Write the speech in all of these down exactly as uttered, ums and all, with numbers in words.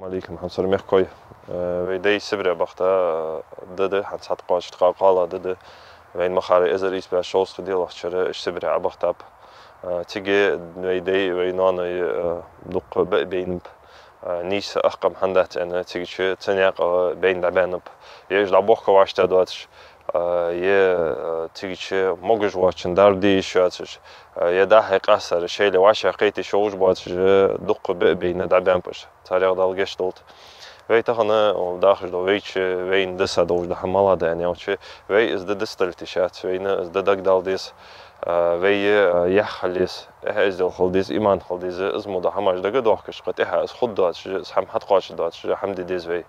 Алейкум, хьамсара мехкахой. Э, вай дай Сибре бахийта, э, ди да, хӀанз цхьа кхоачаш ткъаь кхоалагӀа ди да. Вайна ма харра, эзар ийс бӀаь шовзткъа диълагӀча шера уж Сибре Ӏобахийтаб. Э, цига вай дай, вай ноаной, э, дукха бӀу байнаб. Э, нийса ахкам хӀана дац аьнна, цига чу цу наькъа бейна дӀабаьннаб. Е уж дӀабохка вӀаштӀехьа доацаш, э, е, э, цига чу могаш воацачун дарба де йиш йоацаш, э, е дӀа-хьа къаьстта шоайла вӀашагӀкхета йиш йолаш боацаш, э, дукха бӀу байна дӀабаьннаб уж. Царех Дала гешт долда. Вай тахан, э, дахаш дола вайча, вайна дисса долаш дола хӀама малагӀа да аьнна аьлча, вай из ди дицдалийта йиш яц, вайна из ди дагадала деза, э, вай, э, яхь хила еза, эхь-эздел хила деза, иман хила деза, из мо дола хӀамаш дагадоахкаш, кхы тӀехьа из хургдоацаш, из хӀама хьатӀакхоачаргдоацаш хӀама де деза вай.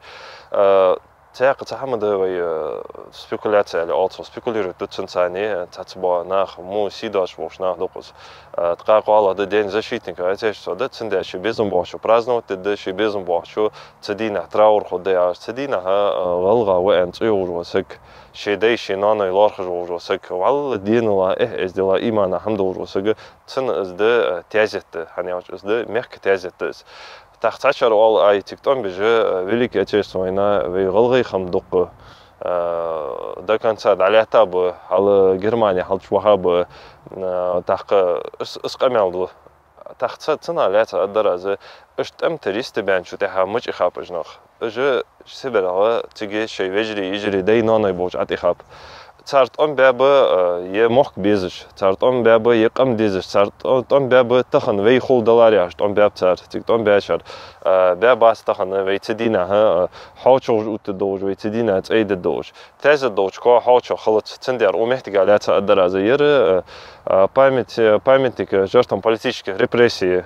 Э, цхьаькха цхьа хӀама да вай, э, спекуляци аьле оал цох, спекулировать ду цунца, э, цхьацца бола нах, мо сий доацаш болаш нах дукха из. Э, ткъаь кхоалагӀа ди День защитника Отечества да, цудухьа ший безам болча праздновать де деза, ший безам болча цу дийнахьа траур хургда яхаш, цу дийнахьа, э, гӀалгӀа ва аьнна цӀи йолаш вола саг, ший дай, ший ноаной лоархӀаш волаш вола саг, вӀалла денала, эхь-эздела, имана хӀама долаш вола саг, цунна из да, э, тезет да, хӀана аьлча из да мехка тезет да из. ТӀаккха цхьачар оал, ай, цига тӀом беш, э, Великая Отечественная война, вай гӀалгӀай хам дукха, э, до конца дӀалаьттаб, хьал Германи хьалчу вахаб, э, тӀаккха из, из къамаьл ду. ТӀаккха цу, цунах лаьца аргдар аз, уж тӀем тӀара йистебаьннача тӀехьа мича ихаб уж нах? Уж Сибрера цига шоай вежарий, йижарий, дай-ноаной болча ӀотӀаихаб. Цар тӀом баьб, э, е мохк безаш, цар тӀом баьб, е къам дезаш, цар тӀо-, тӀом баьб тахан вай хул далар яхаш, тӀом баьб цар, цига тӀом баьчар. Э, баьбац тахан вай цу дийнахьа, э, хьоачагӀаш оттадергдолаш, вай цу дийнахьа цӀайдергдолаш. Тезет долча коа хьоачагӀ хилац, цудухьа укх моттиге лаьца аргдар аз. Ер, э, э, память, э, памятник жертвам политических репрессий.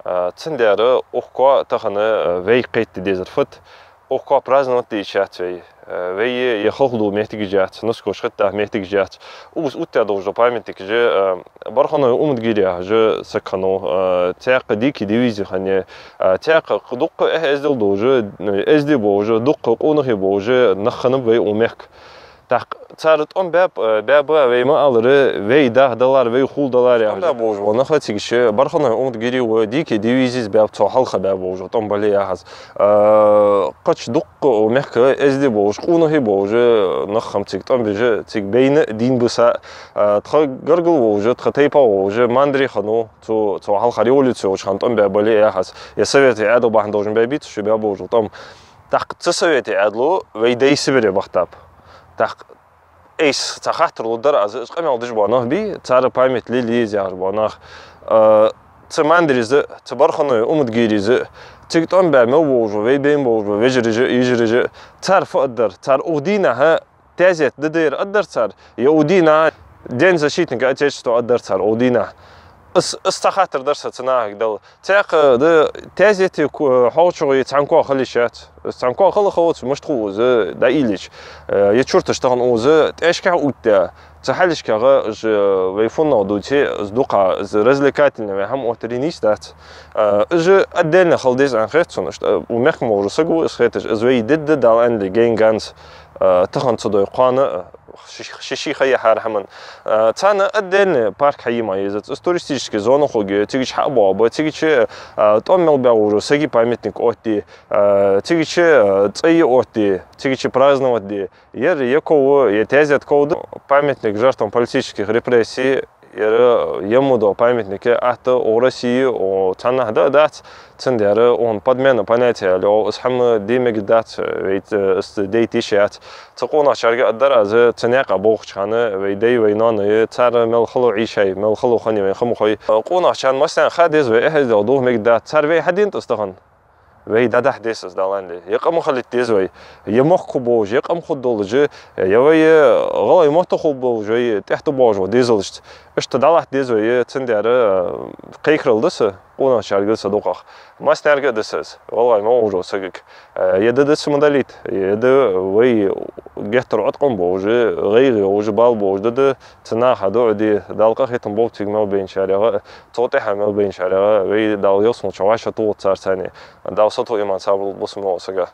Э, цудухьа укх коа тахан, э, вай кхетаде дезар фуд? Укх коа праздновать де йиш яц вай. Э, вай е халхадола моттигаш яц, нускалаш хӀиттача моттигаш яц. Укхаза оттадаь долаш дола памятникаш, э, Барханой Уматгири яхаш саг хиннав, э, цхьаькха Дикий дивизи хиннай, э, цхьаькха дукха эхь-эздел долаш, э, эздий болаш, дукха къонахий болаш нах хиннаб вай укх мехка. ТӀаккха цар тӀом баьб, э, баьб, вай ма аллара, вай дагадалар, вай хул далар яхаш. ТӀом баь болаш бола нах цига чу Барханой Уматгири ва Дикий дивизис баьб, цул хьалха баь болаш бола тӀом бале яхаш. Э, кхыча дукха укх мехка эздий болаш, къонахий болаш нах хиннаб цига тӀом беш, цига байна дийна биса, э, тха гаргара волаш, тха тайпан волаш, Мандри хиннав, цо, цул хьалха революци йолча хана тӀом баь бале яхаш. Е советий Ӏаьдал бахьан долаш баьб-кх цо ше баь болаш бола тӀом. ТӀаккха цу советий Ӏаьдало вай дай Сибре бахийтаб. ТӀаккха айса цхьа хаттар лургдар аз, уж къамаьл деш бола нах бий, цар память лелае еза яхаш бола нах. Э, цу Мандрис а, цу Барханой Уматгирис а, цига тӀом баь мел болаш бола, вай байна болаш бола вежарий а, йижарий а, цар фу аргдар, цар укх дийнахьа тезет де дезар аргдар цар, е укх дийнахьа День защитника Отечества аргдар цар укх дийнахьа. Из, из цхьа хаттар дар са цу нахага дала. Цхьаькха да тезети ку-, хьоачагӀеи цхьан коа хила йиш яц. Из цхьан коа хила ховш, мишта хул из дӀаийлача. Э, е чурташ тахан укхаза тӀехьашкахьа оттадаь. Цу хьалашкахьа уж вай фуннагӀа дувце, из дукха, из развлекательни вай хӀама оттаре нийса дац. Э, уж отдельно хила деза аьнна хет сона, иштта, укх мехка ма вожа саг ва из хеташ, из вай дедда Дала аьннадале гейнганс, э, тахан ца дой кхоана, э, ши-, ши-ши ха яхьара хӀаман. Э, царна отдельный парк хьайима езац, из туристический зона хургья, цига чу хьа а боагӀа, цига чу, э, тӀом мел баь вожа сага памятник оттаде, э, цига чу, э, цӀай оттаде, цига чу праздновать де. Ер яков, е тезет ков да, памятник жертвам политических репрессий, ер, е мо дола памятник атта укх Россе, укх цхьаннахьа да а дац, цудухьа укхун подмена понятия аьле оал, из хӀама де мегаш дац, вай, э, из дайта йиш яц. Цу къонахчарга аргдар аз, цу наькъа болхача хана, вай дай, вай ноаной, цар мел хало Ӏийшай, мел хало хиннай вайна ха ма хой. Къонахчарна массанена ха деза вай, эхь-эздел дувха мегаш дац. Цар вай хьаденад из тахан? Вай дӀадахьа деза из, Дала аьннадале. Е къам хилийта деза вай, е мохк хургболаш, е къам хургдолаш, е вай, э, гӀалгӀай мотт хургболаш, вай тӀехьа тӀабоагӀаш бола дезалашца. Иштта дӀалатта деза вай, цудухьа, э, кхайкарал да са къонахчарга а, са дукхагӀа. Массанена а да са из, гӀалгӀай мел вожача сагага. Э, е ди да са ма далийта, е ди вай геттара Ӏоткъам болаш, гӀайгӀа йолаш, бала болаш ди да, цу наха дуӀа де, Дала къахетам болба цига мел байначарех а, цул тӀехьа мел байначарех а, вай Дала ялсмала чу вӀашагӀтохалда царца а. Дала сатоха иман, сабар лулба бусалба сага.